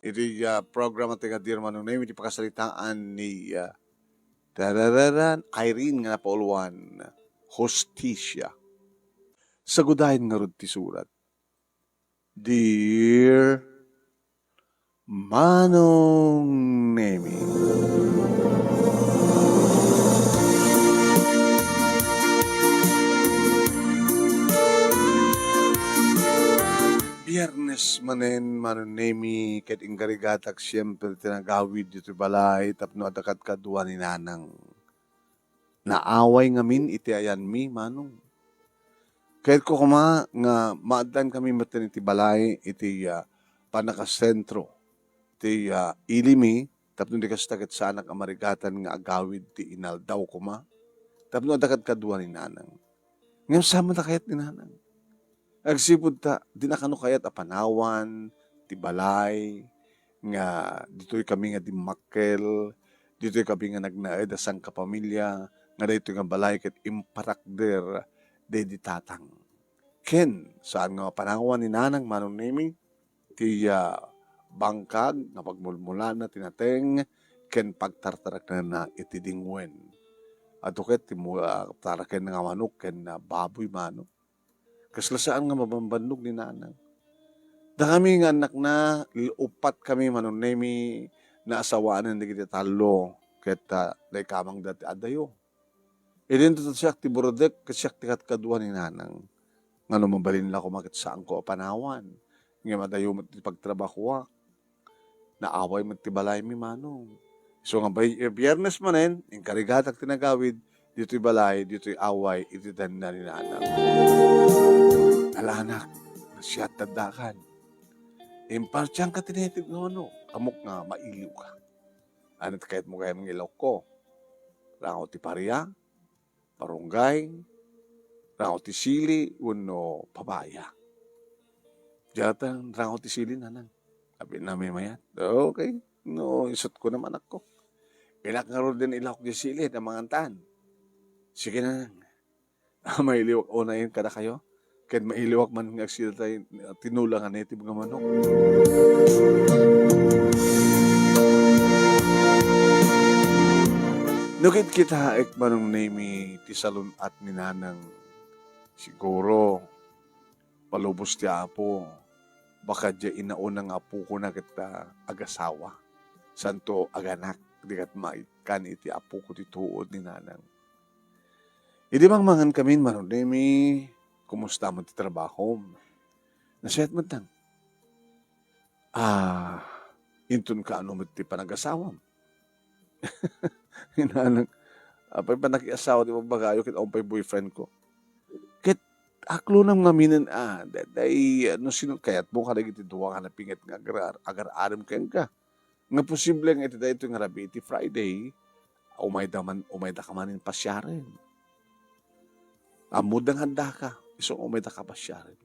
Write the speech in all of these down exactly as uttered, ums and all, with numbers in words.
Iti, ah, programa ti nga Dear Manong Nemi, iti pakasaritaan ni, ah, tarararan, Irene nga napauluan, Hostisia. Sagudayen ngarud ti surat. Dear Manong Nemi. Biyernes manen, Manong Nemi, ket inkarigatak siempre ti nagawid ditoy balay tapno adda kadkadua ni Nanang. Naaway ngamin iti ayanmi, Manong. Kayatko koma nga maaddaan kami metten iti balay iti, ah, pannakasentro ti, ah, ilimi, tapno di kasta ket saanak a marigatan nga agawid ti inaldaw koma, tapno adda kadkadua ni Nanang. Ngem saan met a kayat ni Nanang? Agsipud ta, di na kano kayat a panawan ti balay, nga ditoy kami nga dimmakkel, ditoy kami nga nagnaed a sangkapamilya, nga daytoy nga balay ket impatakder daydi tatang. Ken saan nga mapanawan ni Nanang Manong Nemi ti, ah, bangkag nga pagmulmulana ti nateng ken pagtartaraknena iti dingwen. Adu ket ti mu-, ah, taraken nga manok ken, ah, baboy, Manong. Kasla saan nga mabambannog ni Nanang. Dakami nga annakna, l-, uppat kami, Manong Nemi, naasawaan dagiti tallo, ket, ah, naikamangda ti adayo. Idinto ta siak ti burdek, ket siak ti kadkadua ni Nanang. Ngano mabalin la koma ket saanko a panawan. Ngem adayo met ti pagtrabahoak. Naaway met ti balaymi, Manong. Isu nga bay-, eh, Biyernes manen, inkarigatak ti nagawid, ditoy balay, ditoy away, iti tanda ni Nanang. Ala, anak, nasayaat ti addakan. Impartianka ti naitedmo, no? Ammok nga mailiwka. Ania ti kayatmo gayam nga ilawko? Rangaw ti paria? Parunggay, rangaw ti sili, wenno pabaya? Diak ta rangaw ti sili, Nanang. Abi na may mayat. Okay. No, isutko naman ako. Inak ngarud din ilawak di sili, na mangantan. Sige, Nanang. Mailiwak unayen kadakayo. Ken mailiwak man nga agsida tay tinula nga native nga manok. No kitkitaek, Manong Nemi, ti salun-at ni Nanang, siguro, palubos ti Apo, baka diay inauna nga apokona ket, ah, agasawa. Santo aganak, di ket maikkan iti apoko ti tuod ni Nanang. Idi mangmangan kamin, Manong Nemi, kumusta met ti trabahom? Nasayaat met, Nang. Ah, inton kaano met ti panagasawam? Inanang, apay panakiasawa ti babbagayo ket awan pay boyfriend ko? Ket aklonam ngaminen a, da-, day, no sino kayatmo kadagiti dua nga napinget nga agar-, agar-arem kenka? Nga posible nga iti daytoy nga rabii ti Friday, umayda man, umayda ka manen pasiaren. Ammod nga addaka, isu nga umayda ka pasiaren.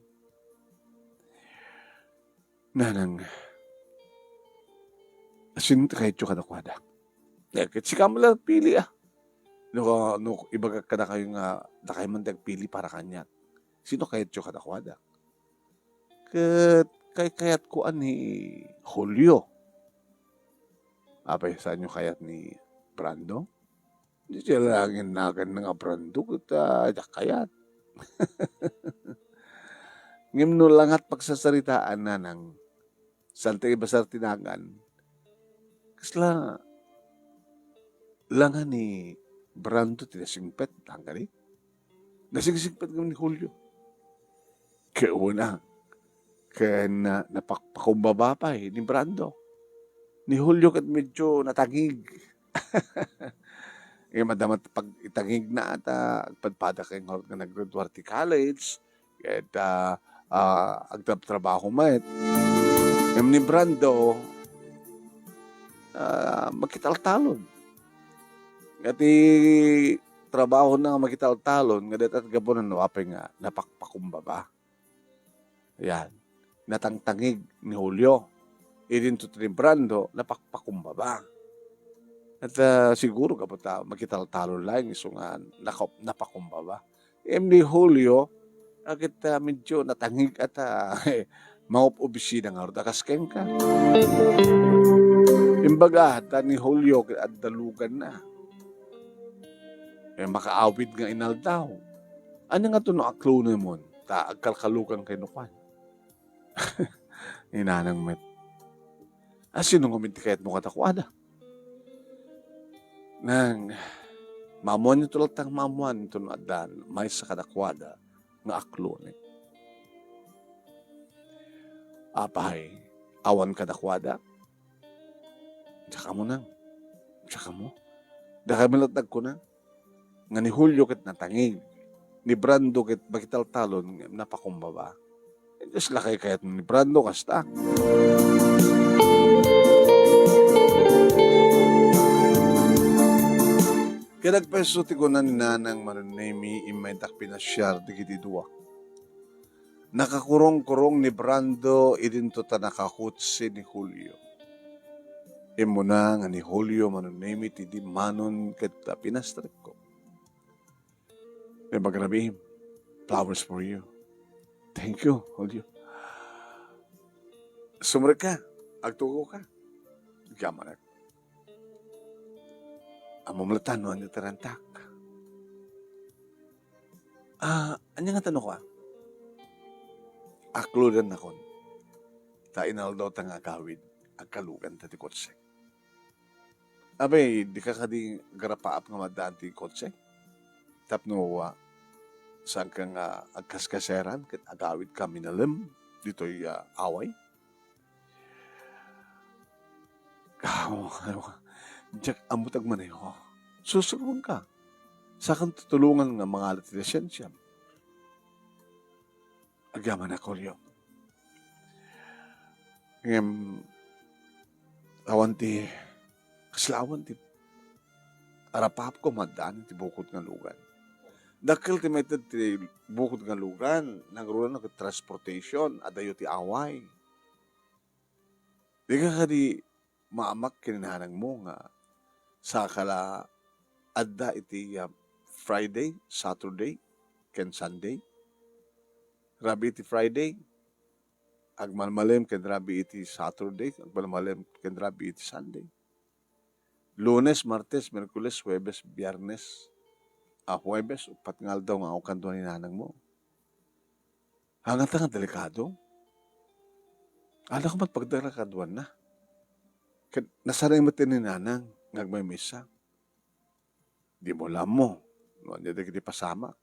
Nanang, sino ti kayatyo kadakuada? Eh, ket sika met la pili, a. No, no ibagak kadakayo nga dakay man ti agpili para kaniak, sino kayatyo kadakuada? Ket kaykayatko a ni Julio. Apay, saanyo kayat ni Brando? Di siya langin nagan nga Brando ket, ah, diak kayat. Ngem no langat pagsasaritaan, Nanang, saan ta ibasar ti nagan? Kasla langa ni Brando ti nasingpet, tangkani? Nasingsigpet ngem ni Julio. Ket una, ken, ah, napakpakumbaba pay ni Brando. Ni Julio ket medyo natangig. Ngem adda met pag-itangigna ta agpadpada kay ngarud nga naggraduar ti college, ket, ah, ah, agtrabtrabaho met. Ngem ni Brando, ah, makitaltalon. Nga ti trabahona nga makitaltalon, nga dayta ti gapunan no apay nga napakpakumbaba. Yan. Natangtangig ni Julio. Idinto ti ni Brando, napakpakumbaba. At, ah, siguro gapu ta makitaltalon laeng isu nga naka-, napakumbaba. Em, ni Julio, a ket, ah, medyo natangig at, ah, Mangub-ubisida ngarud a kas kenka. Imbaga, ta ni Julio ket adda luganna. Eh, makaawid nga inaldaw. Ania ngato no aklonemon, ta agkalkalugan kenkuana? Ni nanang met. A, sino ngamin ti kayatmo kadakuada? Nang, maammuanyo latta nga maammuan no addan maysa kadakuada nga aklonek. Apay, awan kadakuada? Diak ammo, nang. Diak ammo. Dakami latta agkuna nga ni Julio ket natangig, ni Brando ket makitaltalon nga napakumbaba. Dios, lakay kayat ni Brando kasta. Ket nagpayso ti kuna ni Nanang Manong Nemi, immaydak pinasiar dagiti dua. Nakakurong-kurong ni Brando idinto ta nakakotse ni Julio. Immuna nga ni Julio Manong Nemi ti dimmanon ket pinastrekko. Imbag rabii, flowers for you. Thank you, Julio. Sumrekka, agtugoka. Agyamanak. Ammom latta no ania ti rentak. Ah, ania ngata no kua? Aklodennakon. Ta inaldawta nga agawid, agkaluganta ti kotsek. Apay, dika kadi agarapaap nga maddaan ti kotsek? Tapno, ah, saanka nga agkaskaseran ket agawidka minalem ditoy, ah, away? Ah, diak ammo ti agmaneho. Susuroenka. Saankan tutulongan nga mangala ti lisensiam. Agyamanak, Julio. Ngem, awan ti, kasla awan ti arapaapko maddaan iti bukod nga lugan. Dakkel ti maited ti bukod nga lugan, nangruna ket transportation, adayo ti away. Dika kadi maamak ken ni nanangmo nga saanka la adda iti, ah, Friday, Saturday, ken Sunday? Rabii iti Friday, agmalmalem ken rabii iti Saturday, agmalmalem ken rabii iti Sunday. Lunes, Martes, Miyerkules, Huwebes, Biyernes, ah, Huwebes, uppat nga aldaw nga awan kadua ni nanangmo. Ngata nga delikado. Adda koma ti pagdelikadona. Ket nasaray met ni nanang nga agmaymisa. Dimo la ammo no ania dagiti pasamak.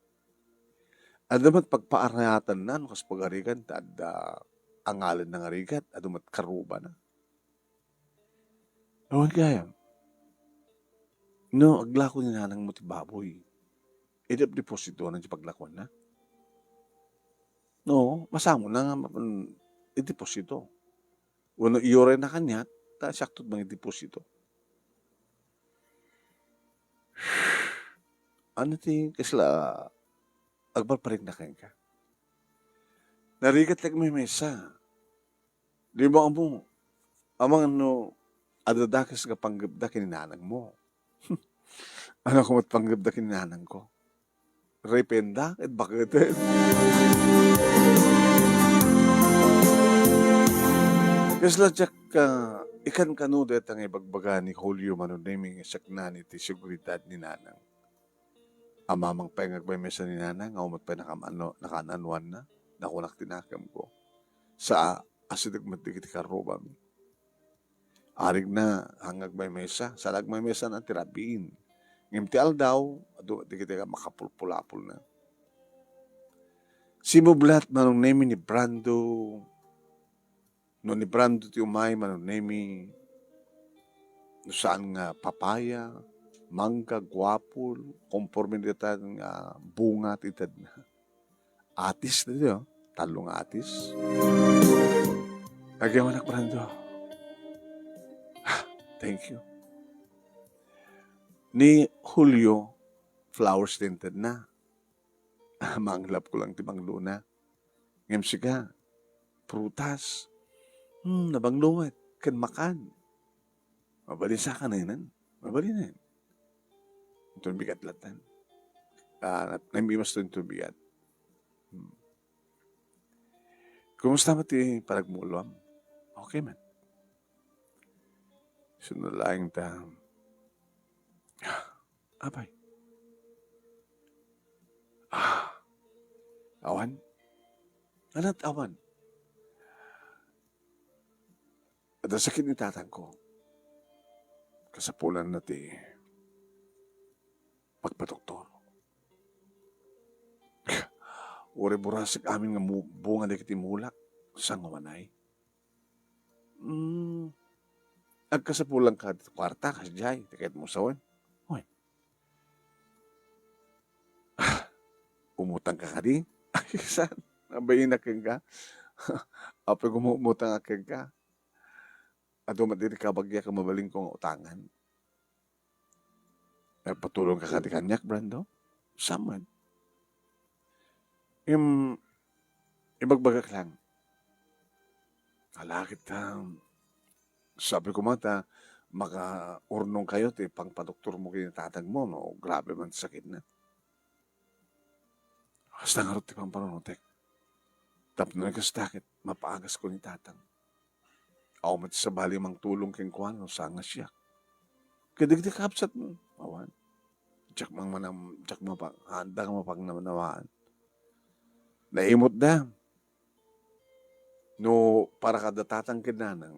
Adda met pagpaarayatanna no kas pagarigan ta adda angalen nga rigat, adu met karrubana. Awan gayam. No aglako ni nanangmo ti baboy, idi depositona ti paglakuanna? No, masamona nga mapan ideposito. Wenno iyurayna kaniak, ta siakto ti mangideposito. Ania ti kasla agbalbalikna kenka? Narigat ti agmaymisa. Dimo ammo, amangan no adda dakes nga panggepda ken ni nanangmo. Ania koma ti panggepda ken ni nanangko? Ripenda ket baketen. Kasla diak, ah, ikankano dayta nga ibagbaga ni Julio Manong Nemi nga saknaan iti seguridad ni nanang. Amangan pay nga agmaymisa ni nanang, awan met pay nakaano-, nakaano-anoanna, nakunak ti nakemko. Sa asideg met dagiti karrubami. Arigna, haan nga agmaymisa, saan la agmaymisa na ti rabiin. Ngem ti aldaw, adu dagiti makapulpulapolna. Simublat Manong Nemi ni Brando, no ni Brando ti umay Manong Nemi, no saan nga papaya, mangga, guapol, konforme dita nga bunga ti itedna. Atis daytoy, oh. Tallo nga atis. Agyamanak, Brando. Ah, thank you. Ni Julio, flowers ti intedna. Manglapko lang ti banglona. Ngem sika, prutas. Hmm, nabanglo met, ken makan. Mabalin sa kanayon. Mabalinen. Inton bigat latan. Ah, nat-, namimas to inton bigat. Hmm. Kumusta met ti panagmuloam? Okay man. Isu laeng ta. Apay. Ah, awan? Ania ti awan? Adda sakit ni tatangko. Kasapulanna ti pagpadoktor. Uray burasek amin nga mu-, bunga dagiti mulak. Sanguanay. Hmm. Agkasapulanka ti kuarta, kasdiay, ti kayatmo sawen. Wen. Ah, umutangka kadi? Ay, saan? Nabainnak kenka? Apay, umutangak kenka? Adu met diri kabagiak a mabalinko nga utangan. Nagpatulongka kadi kaniak, Brando? Saan man? Im-, ibagbagak lang. Ala ket, um, sabi ko man ta, makaurnongkayo ti pangpadoktormo ken ni tatangmo, no? Grabe man ti sakitna. Kasta ngarud ti pampanunotek. Tapno kasta ket, mapaagasko ni tatang. Awan met sabali mangtulong kenkuana no saan nga siak. Ket dagiti kabsatmo, awan. Diak man manam-, diak mapa-, haanda nga mapangnanawaan. Naimutda. No para kada tatang ken nanang,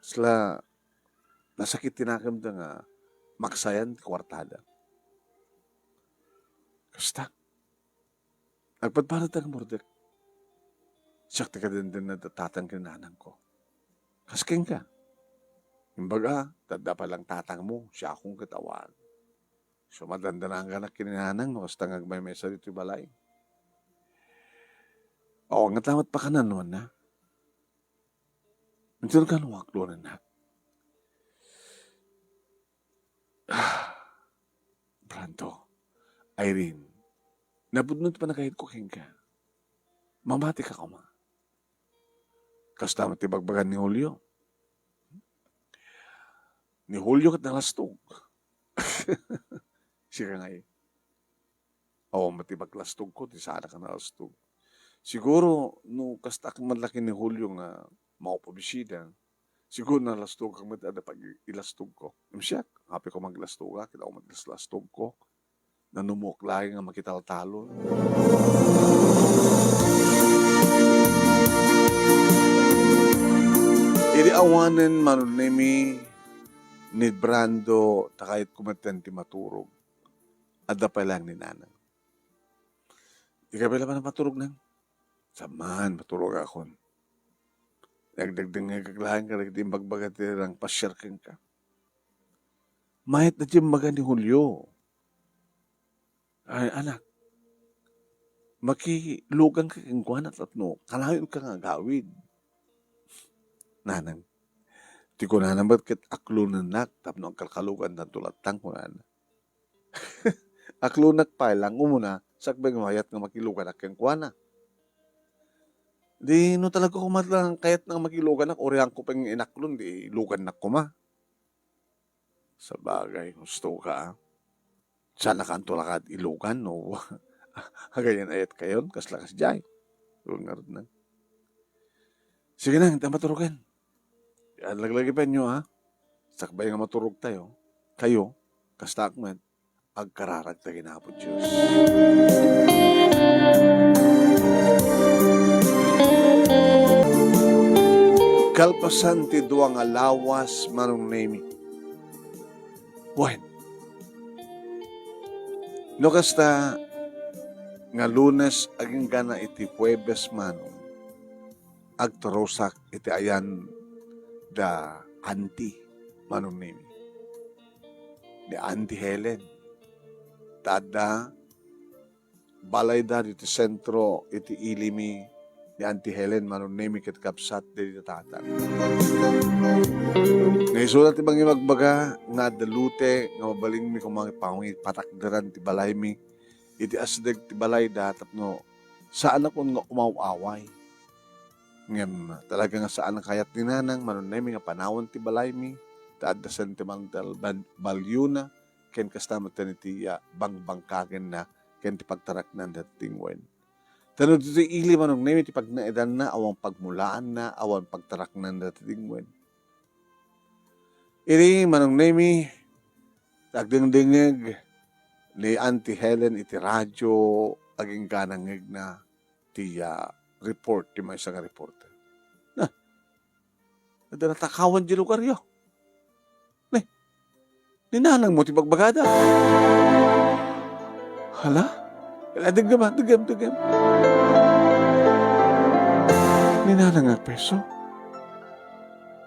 sla nasakit ti nakemda nga maksayan ti kuartada. Kasta. Agpadpadata nga murdek. Siak ti kadendenned a tatang ken nanangko. Kas kenka. Imbaga, ta adda pay lang tatangmo, siakon ket awan. So, madandanangganak ken ni nanang no kasta nga agmaymaysa ditoy balay. O, ngata met pakananuanna. Inton kano aklonennak. Ah, Brando, Irene, napudno ti panagayatko kenka. Mamatika koma. Kasta met ti bagbagan ni Julio. Ni Julio ket nalastog. Sika ngay. Awan met ti paglastogko, ti saanak a nalastog. Siguro, no kastaak met la ken ni Julio nga maupobisida, siguro nalastogak met adda pag-ilastogko. Ngem siak, apay ko maglastogak, ket awan met laslastogko. Nanumok laeng nga makitaltalon. Idi awanen Manong Nemy ni Brando, ta kayatko metten ti maturog. Adda pay laeng ni nanang. Ikaw pay la maturog, nang? Saan man, maturogakon. Nagdagdengngegak laeng kadagiti imbagbaga ti nangpasiar kenka. Mayat na ti imbaga ni Julio. Ay, anak, makiluganka kenkuana tapno kanayonka nga agawid. Nanang, ti kunana met ket aklonennak tapno agkalkalugantanto latta, kunana. Aklonak pay lang umuna, sakbay nga mayat nga makiluganak kenkuana. Di no talaga koma lang kayatna nga makiluganak, urianko pay nga inaklon, di ilugannak koma. Sabagay, husto ka, a. Saan a kanto la ket ilugan, no? Agayan ayat kayon, kasla kasdiay. Iwan ngarud na. Sige na, ta maturugen. Yan, laglagipenyo, a. Sakbay nga maturog tayo, kayo, kasta ak met, agkararag ta ken Apo Dios. Kalpasan ti dua nga lawas, Manong Nemy. Wen. No kasta nga Lunes agingga iti Huebes, Manong, agturusak iti ayan da auntie, Manong Nemy. Ni Auntie Helen. Ta adda balayda ditoy sentro iti ili mi ni Auntie Helen, Manong Nemy ket kabsat dagiti tatang. Nga isuna ti mangibagbaga nga adda lote nga mabalin mi koma nga pangipatakderan ti balay mi iti asdeg ti balayda tapno saanakon nga umaw-away. Ngem talaga nga saan a kayat ni Nanang, Manong Nemy, nga panawen ti balay mi, ta adda sentimental ban-, value na, ken kasta met iti, ah, bangbangkagenna, ken ti pagtaraknanda ti tingwen. Ta no ditoy ili, Manong Nemi, ti pagnaedanna, awan pagmulaanna, awan pagtaraknanna ti dingwen. Iri, Manong Nemi, agdengdengngeg ni Auntie Helen iti radio, agingga nangngegna ti, ah, report ti maysa nga reporter. Na, adda natakawan diay lugaryo. Ne, ni nanangmo ti bagbagada. Hala? Ala, dengngem, ah, dengngem, dengngem. Ni nanang nga preso?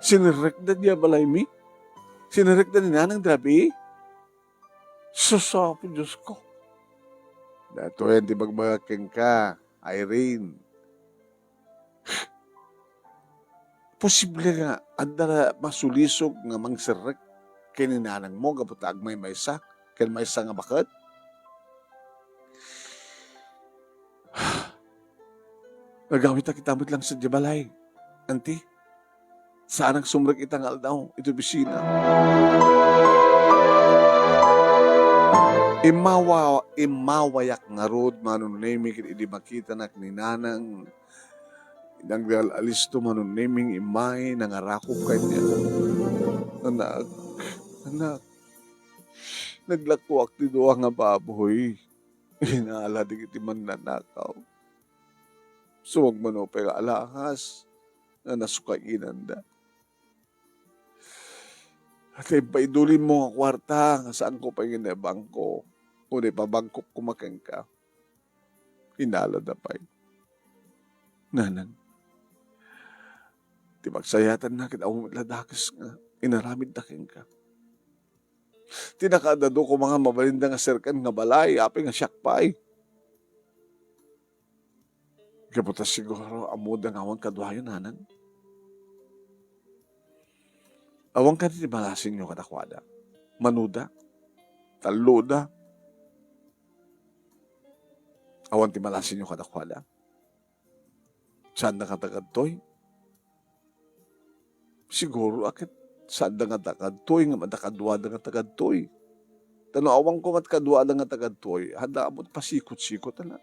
Sinerrekda diay balaymi? Sinerrekda ni nanang diay rabii? Sus, Apo Diosko. Daytoyen ti bagbagak kenka, Irene. Posible nga adda masulisog nga mangserrek ken ni nanangmo gapu ta agmaymaysa ken maysa nga baket? Nagawitak ita met laeng sadiay balay, Auntie. Saanak sumrek ita nga aldaw iti opisina. Immawa-, immawayak ngarud, Manong Nemi, ket idi makitanak ni nanang, nagdal-alisto, Manong Nemi, nga immay, nangarakop kaniak. Anak, anak, naglakkuak ti dua nga baboy. Inala dagiti mannanakaw. Sumagmamano pay nga alahas nga nasukainanda. Ket impaidulimo nga kuarta nga saanko pay nga naibangko, wenno ipabangkok koma kenka. Inalada pay. Nanang, ti pagsayatanna ket awan met la dakes nga inaramidda kenka. Ti nakaadda koma nga mabalinda nga serkan nga balay, apay nga siak pay. Gapu ta siguro, ammoda nga awan kaduayo, nanang. Awan kadi ti malasinyo kadakuada? Manoda? Talloda? Awan ti malasinyo kadakuada? Saanda nga takadtoy? Siguro a ket saanda nga takadtoy, ngem adda kaduada nga takadtoy. Ta no awan koma ti kaduada nga takadtoy, adda ammo ti pasikot-sikot, anak.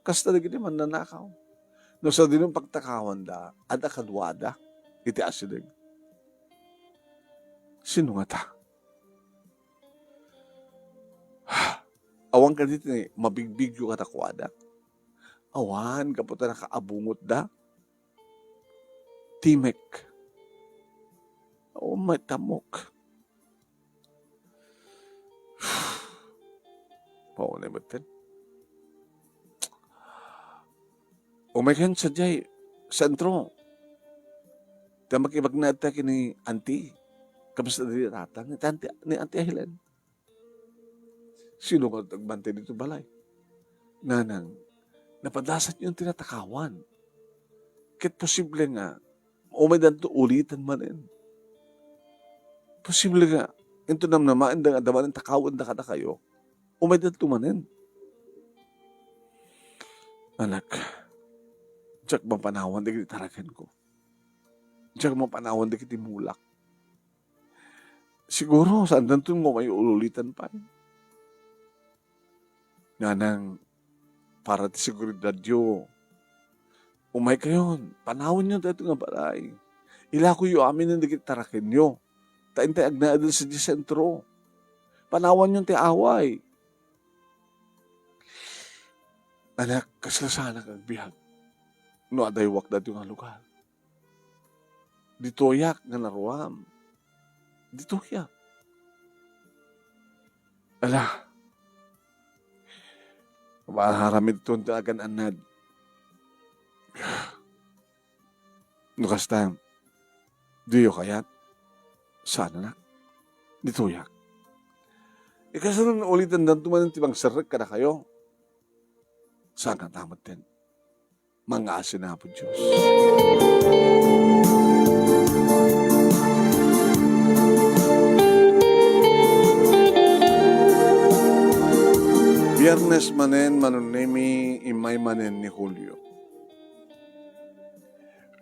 Kasta dagiti mannanakaw. No sadino pagtakawanda, adda kaduada iti asideg. Sino ngata? Awan kadi ti mabigbigyo kadakuada? Awan, gapu ta nakaabungotda. Timek. Awan met ti ammok. Paunay metten. Umaykayon sadiay sentro. Ta makibagnaedta ken ni Auntie. Kasta dagiti tatang ni Auntie, ni Auntie Helen. Sino nga agbantay ditoy balay? Nanang, napadasatyon ti natakawan. Ket posible nga umaydanto ulitan manen. Posible nga inton namnamaenda nga adda manen takawenda kadakayo, umaydanto manen. Anak, diak mapanawan dagiti tarakenko. Diak mapanawan dagiti mulak. Siguro, saandanton nga umay ululitan pay. Nanang, para ti seguridadyo, umaykayon, panawenyon daytoy nga balay. Ilakoyo aminen dagiti tarakenyo. Ta intay agnaeden sadiay sentro. Panawenyon ti away. Anak, kasla saanak agbiag no adaywak daytoy nga lugar. Ditoyak nga naruam. Ditoyak. Ala. Maaramidton ti agan-annad. No kasta, diyo kayat? Saan, anak. Ditoyak. Ikasano no ulitandanto manen ti mangserrek kadakayo? Saan nga ta metten. Mangngaasin Apo Dios. Biernes manen, Manong Nemi, immay manen ni Julio.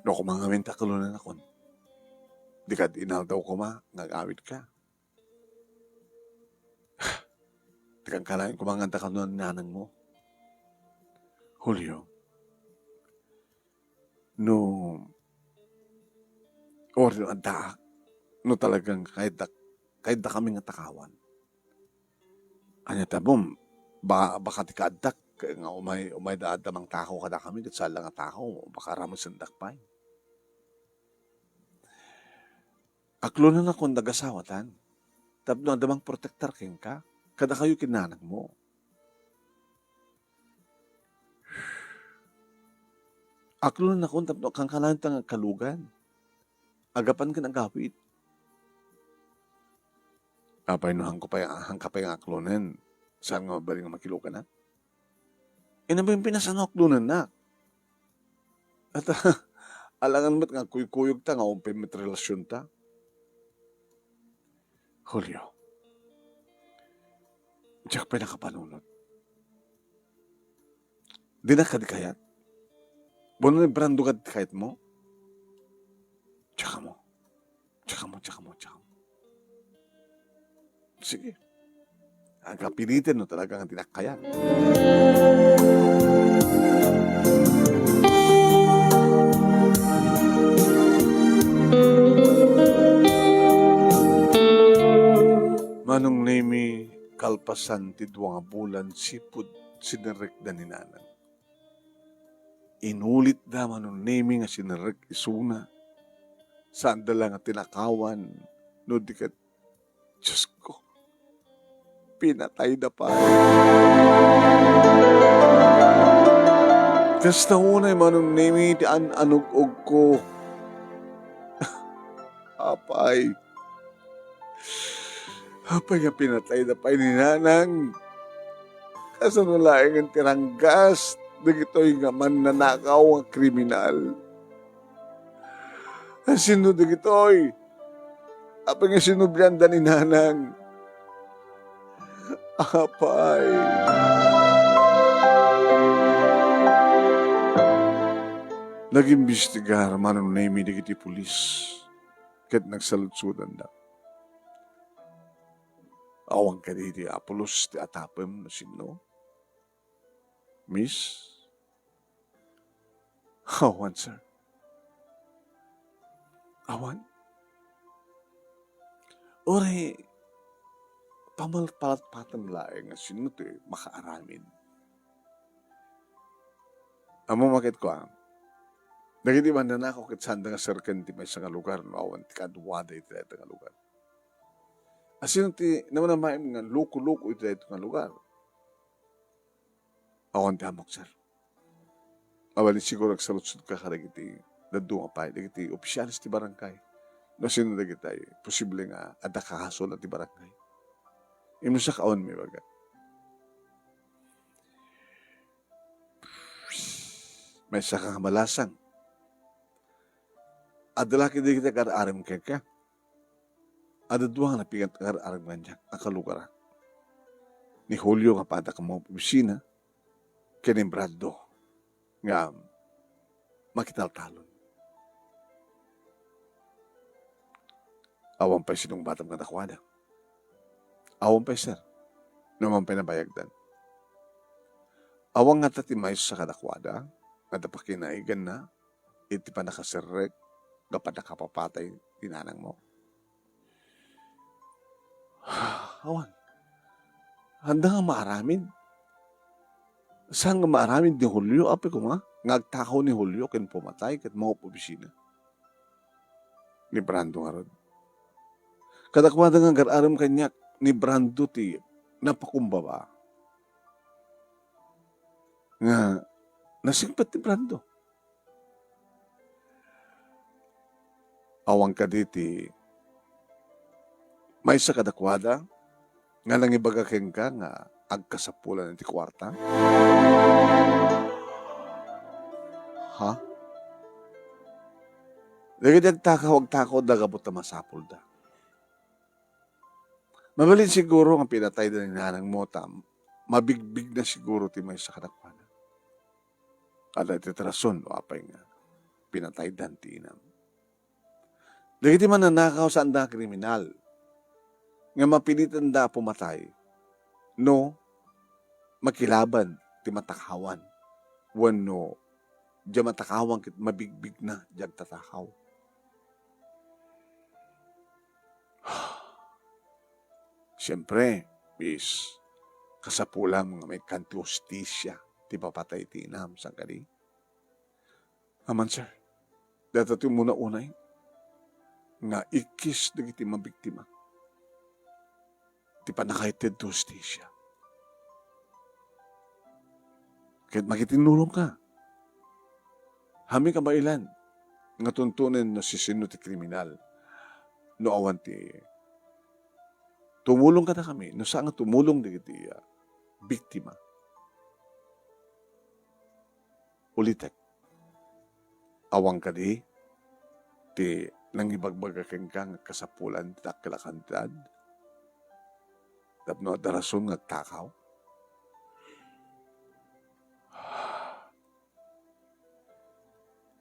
No koma ngamin ta kalunanakon, dika inaldaw koma nga agawidka. Ti kankanayon koma nga adda kano ni nanangmo. Julio, no, or no addaak, no talagang kayatdak, kayatdakami nga takawan. Ania ta, bum, ba-, baka ti kaaddak, nga umay, umay da adda mangtakaw kadakami, ket saan la nga takaw, baka ramusendak pay. Aklonennakon ti agasawatan, tapno adda mangprotektar kenka, kadakayo ken nanangmo. Aklonennakon tapno kankanayon ta nga agkalugan, agapan ken agawid. Apay no hanko pay, hanka pay nga aklonen, saan nga mabalin nga makiluganak? Inna pay pinasan no aklonennak. At, alangan met nga agkuykuyogta nga umpay met relasionta. Julio, diak pay nakapanunot. Dinak kadi kayat? Wenno ni Brando kadi ti kayatmo? Tsaka mo. Tsaka mo, tsaka mo, tsaka mo. Sige. Agpiliten no talaga nga dinak kayat. Manong Nemi, kalpasan ti dua nga bulan, sipud sinerrekda ni Nanang. Inulitda, Manong Nemi, nga sinerrek isuna. Saanda la nga tinakawan, no di ket, Diosko, pinatayda pay. Kasta unay, Manong Nemi, ti an-anug-ugko. Apay. Apay nga pinatayda pay ni Nanang? Kasano laengen ti ranggas dagitoy nga mannanakaw nga kriminal? Sino dagitoy? Apay nga sinublianda ni Nanang? Apay. Nagimbestigar, Manong Nemi, dagiti pulis ket nagsaludsodanda. Awan kadi ti apulos ti atapem no sinno? Miss? Awan, sir. Awan? Uray, pamalpalatpatem laeng nga sinno ti makaaramid. Ammom a ket kua, dagiti mannanakaw ket saanda nga serken ti maysa nga lugar no awan ti kaduada iti dayta nga lugar. Asino ti namnamaem nga loko-loko iti dayta nga lugar? Awan ti ammok, sir. Awan siguro agsaludsodka kadagiti dadduma pay, dagiti opisyales ti barangay. No sino dagiti posible nga adda kahasoan ti barangay. Imnusak awan maibaga. Maysa ka nga balasang. Adda la kadi dagiti agar-arem kenka. Adda dua nga napigat agar-arem kaniak a kalugarak. Ni Julio nga padda ka maopisina, ken ni Brando nga makitaltalon. Awan pay sinungbatam kadakuada. Awan pay, sir. No awan pay nabayagdan. Awan ngata ti maysa kadakuada nga adda pakinaigna iti pannakaserrek nga pannakapapatay ti nanangmo? Awan. Adda nga maaramid. Saan nga maaramid ni Julio? Apay koma, nga agtakaw ni Julio ken pumatay ket maop-obisina. Ni Brando ngarud. Kadakuada nga agar-arem kaniak, ni Brando ti napakumbaba. Nga, nasingpet ni Brando. Awan kadi ti maysa kadakuada nga nangibaga kenka nga agkasapulan iti kuarta? Ha? Dagiti agtakaw, agtakaw da gapu ta masapulda. Mabalin siguro nga pinatayda ni nanangmo ta mabigbigna siguro ti maysa kadakuada. Adda iti rason no apay nga pinataydan ti inam. Dagiti mannanakaw saanda nga kriminal nga mapilitenda a pumatay no makilaban ti matakawan. wenno diay matakawan ket mabigbigna diay agtatakaw. Siempre, miss, kasapulam nga maikkan ti hustisia ti ipapatay ti inam, saan kadi? Amangan, sir, dayta ti umuna unay nga ikkis dagiti mabiktima ti pannakaited ti hustisia. Ket makitinnulongka. Haanmi kabaelan nga tuntunen no siasino ti kriminal. No awan ti tumulong kadakami, no saan nga tumulong dagiti, ah, biktima. Ulitek, awan kadi ti nangibagbaga kenka nga kasapulan ti dakkel a kantidad tapno adda rason nga agtakaw?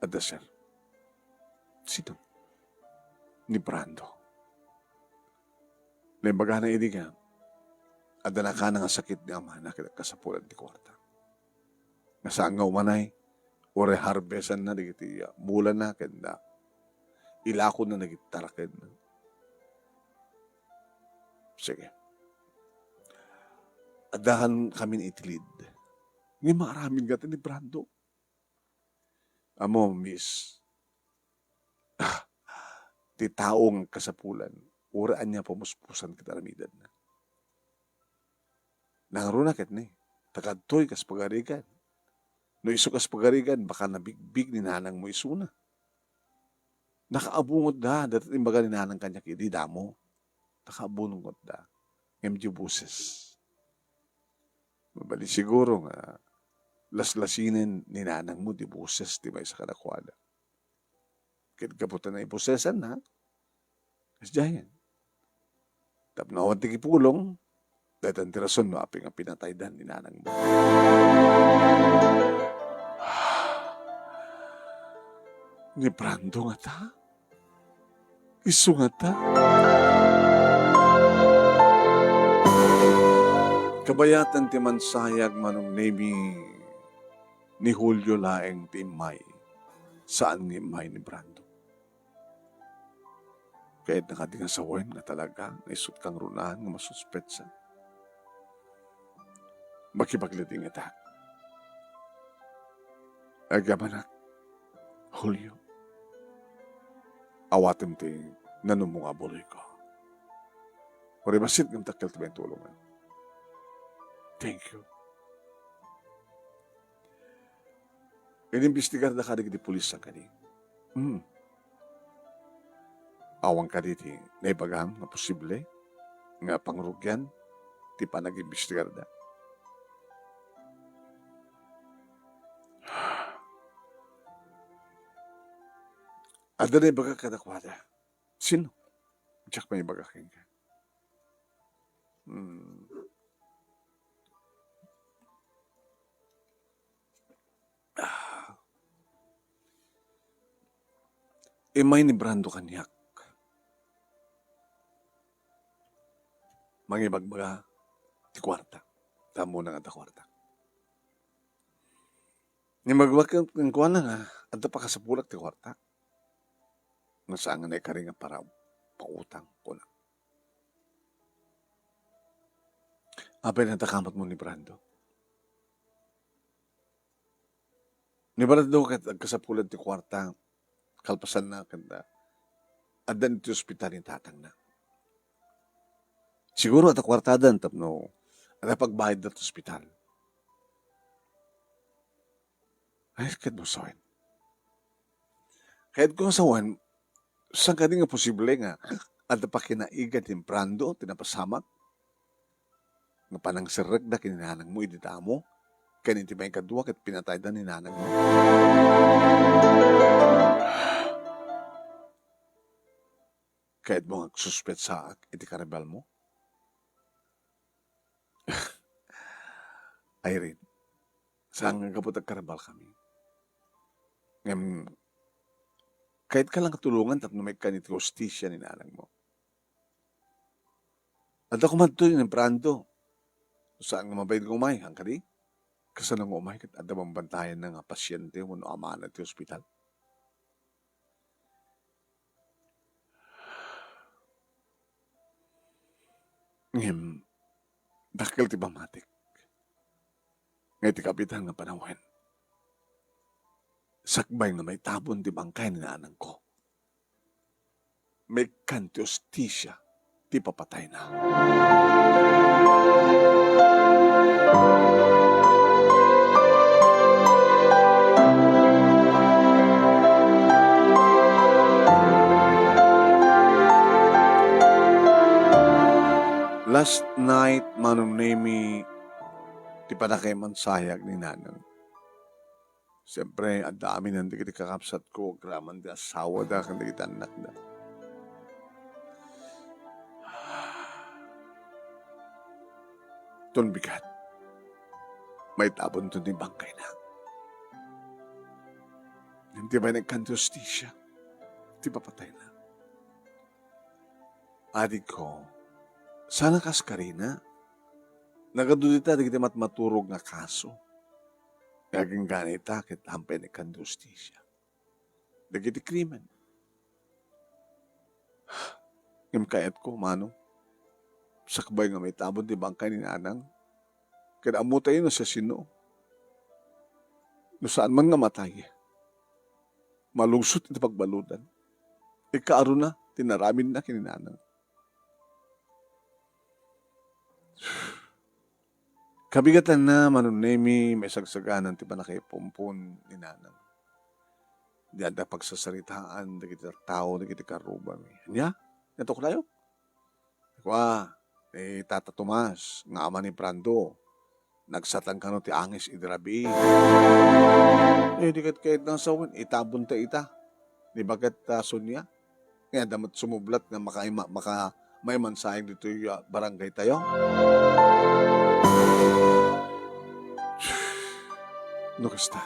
Adda, sir. Sino? Ni Brando. Naimbagana idi nga adda nakana nga sakit ni amana ket agkasapulan ti kuarta. Nga saan nga umanay, uray harvestanna dagiti, ah, mulana ken, ah, ilakonna dagiti tarakenna. Sige. Addakan kami iti lead. Ngem maaramid ngata ni Brando. Ammo, miss, ti tao nga kasapulan, uray ania pamuspusan ket aramidenna. Nangruna ket ni, ta kadtoy kas pagarigan. No isu kas pagarigan, baka nabigbig ni nanangmo isuna. Nakaabungotda, dayta ti imbaga ni nanang kaniak idi damo. Nakaabungotda. Ngem diay boses. Mabalin siguro nga laslasinen ni nanangmo ti boses ti maysa kadakuada. Ket gapu ta naibosesanna, kasdiayen. Tapno awan ti kipulong, daytan ti rason no apay nga pinataydan ni nanangmo. Ni Brando ngata? Isu ngata? Kabayatan ti mansayag, Manong Nemy, ni Julio laeng ti immay, saan nga immay ni Brando. Kayatna kadi nga sawen nga talaga nga isut' kangrunaan nga masuspetsa? Makipaglading ita. Agyamanak, Julio. Awatem ti nanummo nga buloyko. Uray bassit ngem dakkel ti maitulongan. Thank you. Inimbestigarda kadagiti pulis, saan kadi? Hmm. Awan kadi ti naibagam nga posible nga pangrugian ti panagimbestigarda? Adda naibaga kadakuada. Sino? Diak maibaga kenka. Hmm. Ah. Immay ni Brando kaniak. Mangibagbaga ti kuarta. Ta ammona nga adda kuarta. Imbagbaga kenkuana nga adda pakasapulak ti kuarta. Nga saan nga naikari nga para pautang, kuna. Apay, nadakamatmo ni Brando? Ni Brando ket agkasapulan ti kuarta, kalpasanna ket, ah, adda iti ospital ni tatangna. Siguro adda kuartada tapno adda pagbayadda ti ospital. Ay, ket no sawen. Kayatko nga sawen, saan kadi nga posible nga adda pakinaigan ti Brando ti napasamak nga panangserrekda ken ni nanangmo idi damo, ken iti maikadua ket pinatayda ni nanangmo? Kayatmo nga agsuspetsaak iti karribalmo? Irene, saan nga gapu ta agkarribalkami. Ngem, kayatka la nga tulongan tapno maikkan iti hustisia ni nanangmo. Adda koma ditoy ni Brando. Saan nga mabain nga umay, saan kadi? Kasano nga umay ket adda bambantayanna nga pasiente wenno amana ti ospital? Ngem, dakkel ti pammatik nga iti kabiitan nga panawen, sakbay nga maitabon ti bangkay ni nanangko, maikkan ti hustisia ti papatayna. Last night, Manong Nemi, ti pannakaimansayag ni Nanang. Siyempre, adda amin dagiti kakabsatko, agraman ti asawada, ken dagiti annakda. Ton bigat, maitabonto ti bangkayna. Ngem ti bainekkan ti hustisia, ti papatayna. Adikko, saan a kaskarina? Nagadu dita dagiti matmaturog nga kaso. Nga agingga ita ket ampay naikkan ti hustisia dagiti krimen. Ngem kayatko, Manong, sakbay nga maitabon ti bangkay ni Nanang, ket ammotayo no siasino. No saan man nga matay, malungsot iti pagbaludan. Ikaarona ti inaramidna ken ni Nanang. Kabigatanna, Manong Nemi, maisagsaganan ti pannakaipumpon ni Nanang. Di adda pagsasaritaan dagiti tattao dagiti karrubami. Ania? Natuklayo? Kua, ni Tata Tomas nga ama ni Brando, nagsatan kano ti angis idi rabii. Eh, di ket kayatna sawen, itabonta ita ni baket, ah, Sonia. Nga adda met sumublat nga makaima-, maka-, maimansayag ditoy, ah, barangay tayo. No kasta,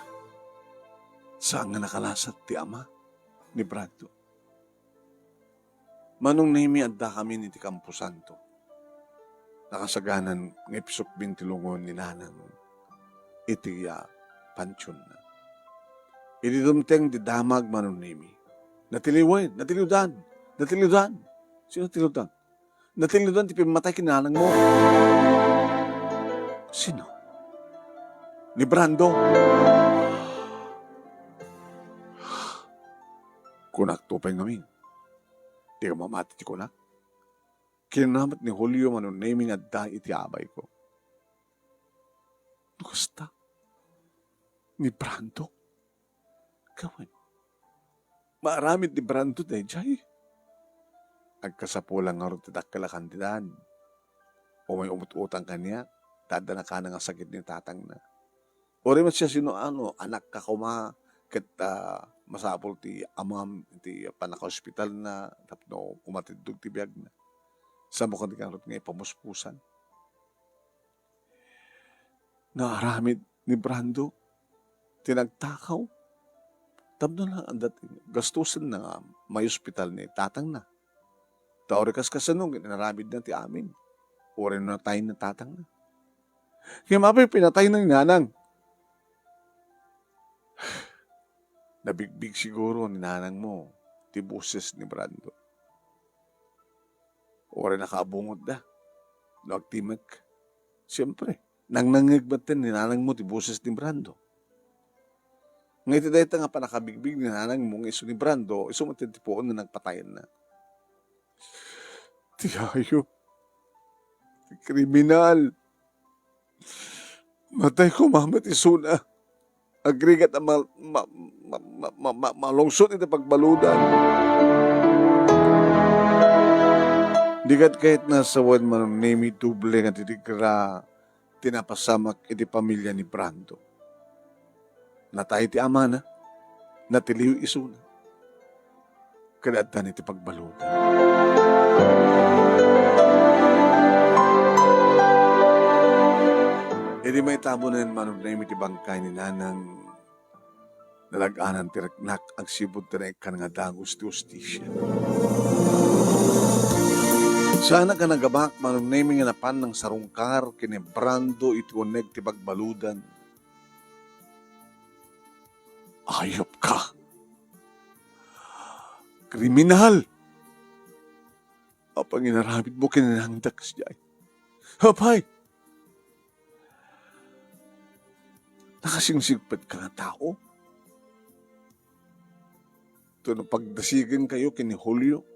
saan nga nakalasat ti ama ni Brando. Manong Nemi, addakamin iti Camposanto. Nakasaganan nga ipsukbin ti lungon ni Nanang iti, ah, pantionna. Idi dumteng ti damag, Manong Nemi, natiliwen, natiliwdan, natiliwdan. Sino natiliwdan? Natiliwdan ti pimmatay ken ni nanangmo. Sino? Ni Brando. Kunak to pay ngamin. Di ka mamati ti kunak. Kinuna met ni Julio, Manong Nemi, nga adda iti abayko. No kasta, ni Brando? Gawen, maaramid ni Brando daydiay? Agkasapulan ngarud ti dakkel a kantidad. Umay umut-utang kaniak, ta adda nakana nga sakit ni tatangna. Uray met siasinoano, anakka koma, ket, ah, masapul ti amam iti pannakaospitalna tapno umatiddog ti biagna. Saan mo kadi ngarud nga ipamuspusan? Naaramid ni Brando ti nagtakaw tapno la adda ti gastusenna nga maiospital ni tatangna. Ta uray kaskasano, inaramidna ti amin. Uray no natay ni tatangna. Ngem apay pinatayna ni nanang? Nabigbig siguro ni nanangmo ti boses ni Brando. Uray nakaabungotda no agtimek. Siempre, nangnangngeg metten ni nanangmo ti boses ni Brando. Nga iti dayta nga pannakabigbig ni nanangmo nga isu ni Brando, isu met ti puon nga nagpatayenna. Ti hayop. Ti kriminal. Matay koma met isuna. Agrigat a ma-, ma-, ma-, ma-, ma-, ma-, malungsot iti pagbaludan. Di ket kayatna sawen, Manong Nemi, doble nga ti digra ti napasamak iti pamilya ni Brando. Natay ti amana, natiliw isuna, ket addan iti pagbaludan. Idi maitabonen, Manong Nemi, ti bangkay ni nanang, nalag-anan ti riknak agsipud ti naikkan nga dagus ti hustisia. Saanak a nagabak, Manong Nemi, nga napan nangsarungkar ken ni Brando iti uneg ti pagbaludan. Ayop ka! Kriminal! Apay nga inaramidmo ken ni Nanang Dax diay? Apay! Nakasingsigpet ka nga tao? Ito no pagdasigen kayo ken ni Julio,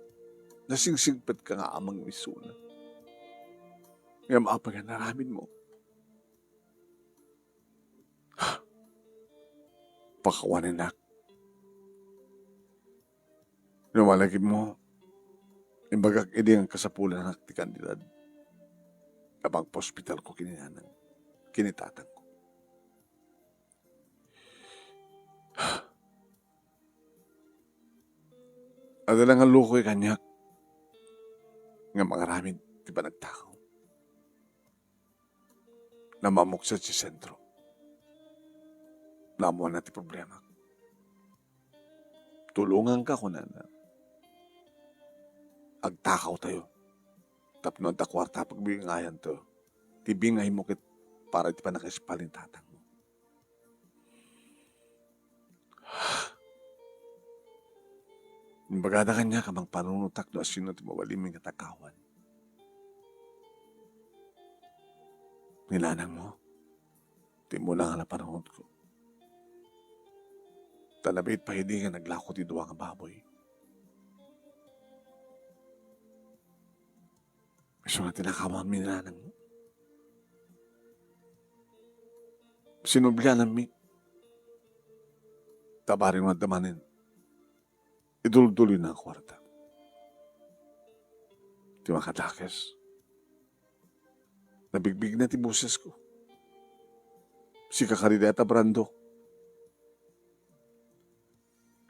nasingsigpet ka nga amang misuna. Ngem apay nga inaramidmo? Pakawanenak. No malagipmo, imbagak idi nga kasapulanak ti kantidad a pagpaospitalko ken ni Nanang, ken ni Tatangko. Adda la nga lukoy kaniak nga mangaramid ti panagtakaw. Namamuksa ti sentro. Naammoanna ti problema. "Tulonganka," kunana. "Agtakawtayo. Tapno adda kuarta, pagbingayanto ti bingaymo ket para iti pannakaispal ni tatangmo." Imbagada kaniak a mangpanunotak no asino ti mabalinmi nga takawan. Ni nanangmo, ti immuna nga napanunotko. Ta nabiit pay idi nga naglako ti dua nga baboy. Isu nga tinakawanmi ni nanangmo. Sinubliananmi. Ta bareng no adda manen, idulduloyna a kuarta. Ti makadakes, nabigbigna ti bosesko. Sika kadi dayta, Brando.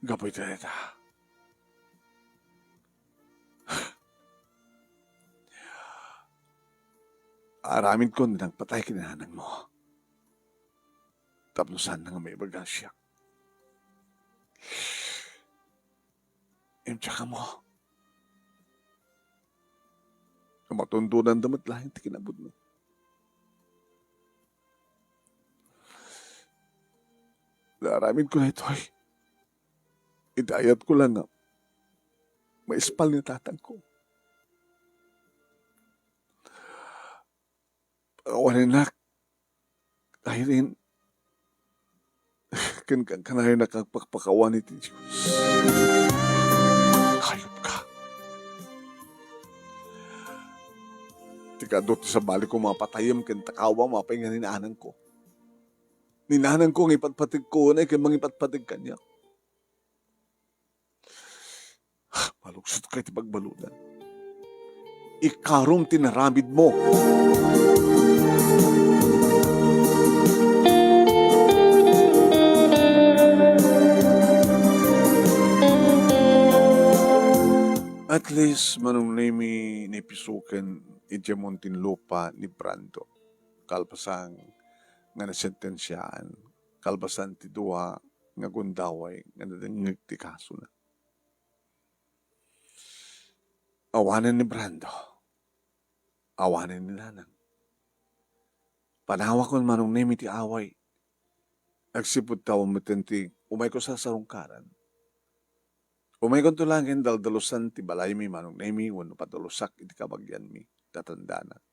Gapu iti dayta, aramidkon ti nagpatay ken ni nanangmo. Tapno saanna nga maibaga siak. Imtsa kamo. Matundonan da met laeng ti kinapudno. Naaramidko daytoy. Iti ayatko la nga maispal ni tatangko. Pakawanenak, Irene, ken kankanayonak agpakpakawan iti Dios. Hayop ka. Ti kaadu ti sabaliko, mapatayem ken takawam apay nga ni nanangko. Ni nanangko nga ipatpategko, unay ken mangipatpateg kaniak. Maluksotka iti pagbaludan. Ikarom ti naramidmo. At least, Manong Nemi, naipisoken idiay Muntinlupa ni Brando. Kalpasan nga nasentensiaan, kalpasan ti dua nga gundaway nga nadengngeg ti kasona. Awanen ni Brando. Awanen ni Nanang. Panawakon, Manong Nemi, ti away. Agsipud ta, awan metten ti umayko sasarungkaran. Umaykonto laeng daldalusan ti balaymi, Manong Nemi, wenno padalusak iti kabagianmi, ta tandanak.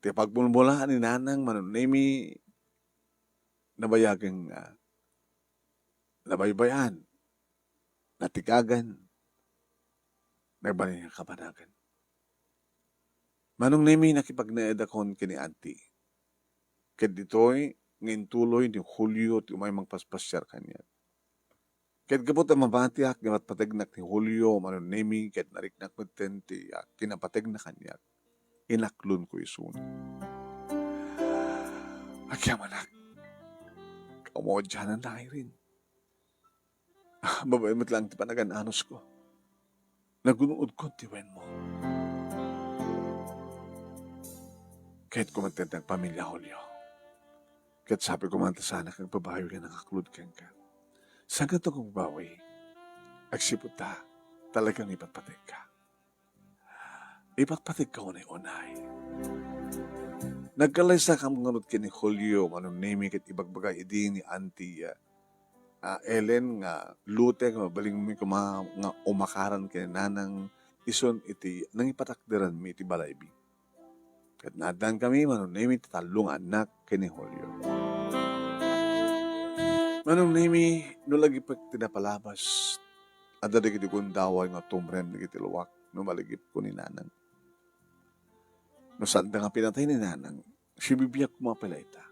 Ti pagmulmulaan ni Nanang, Manong Nemi, nabayagen nga nabaybay-an, natigagan, nagbalin nga kabanagan. Manong Nemi, nakipagnaedakon ken ni Auntie. Ket ditoy nga intuloy ni Julio ti umay mangpaspasiar kaniak. Ket gapu ta mabatiak nga ipatpategnak ni Julio, Manong Nemi, ket nariknak metten ti, ah, kinapategna kaniak, inaklonko isuna. Agyamanak, kaumaudiananna, Irene. Ah, babaen met laeng ti panagan-anusko. Nagun-odkon ti wenmo. Kayatko met ti agpamilya, Julio. Ket sapay koma ta saanak agbabawi nga nangaklod kenka. Saan nga agbabawi? Agsipud ta, talaga nga ipatpategka. Ipatpategka unay-unay. Nagkalaysakam ngarud ken ni Julio, Manong Nemi, ket ibagbaga idi ni Auntie, ah, ah, Ellen nga lute, mabalinmi koma nga umakaran ken ni Nanang isun iti nangipatakderanmi iti balay bi. Ket naaddankami, Manong Nemi, ti tallo nga annak ken ni Julio. Manong Nemi, no lagipek ti napalabas, adda dagiti gundaway nga tumrem dagiti luak no malagipko ni Nanang. No saanda nga pinatay ni Nanang, sibibiag koma pay la ita.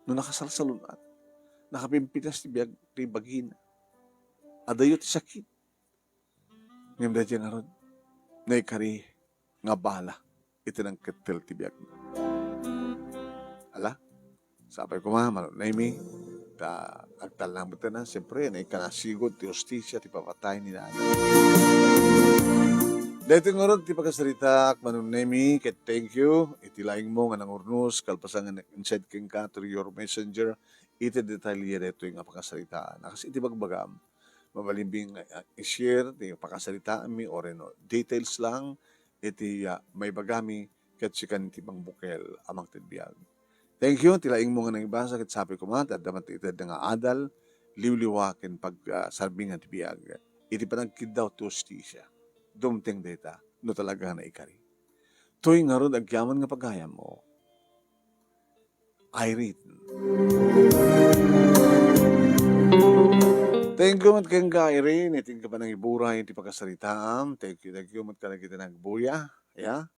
No nakasalsalun-at, nakapimpitas ti biag ti bagina. Adayo ti sakit. Ngem daydiay ngarud, naikari nga bala iti nangkettel ti biagna. Ala, sapay koma, Manong Nemi, ta agtalna metten, siempre, naikkan a sigud ti hustisia ti papatay ni Nanang. Daytoy ngarud ti pakasaritaak, Manong Nemi, ket thank you iti laingmo nga nangurnos, kalpasan nga nag-inside kenka through your messenger, iti detalye daytoy nga pakasaritaan. Kas iti bagbagam, mabalinmi nga, ah, i-share ti pakasaritaanmi, o reno details lang iti, ah, maibagami ket sikan ti mangbukel a mangted biag. Thank you, ti laingmo nga nangibasa ket sapay koma, ti adda met ti ited nga adal, liwliwa ken pag, ah, sarbingan ti biag. Iti panagkiddaw ti hustisia, dumteng dayta, no talaga nga naikari. Toy ngarud agyaman nga pagayammo, Irene. Thank you met kenka, Irene, iti panangiburay iti pakasaritaam. Thank you, thank you met kadagiti nagbuya. Ya.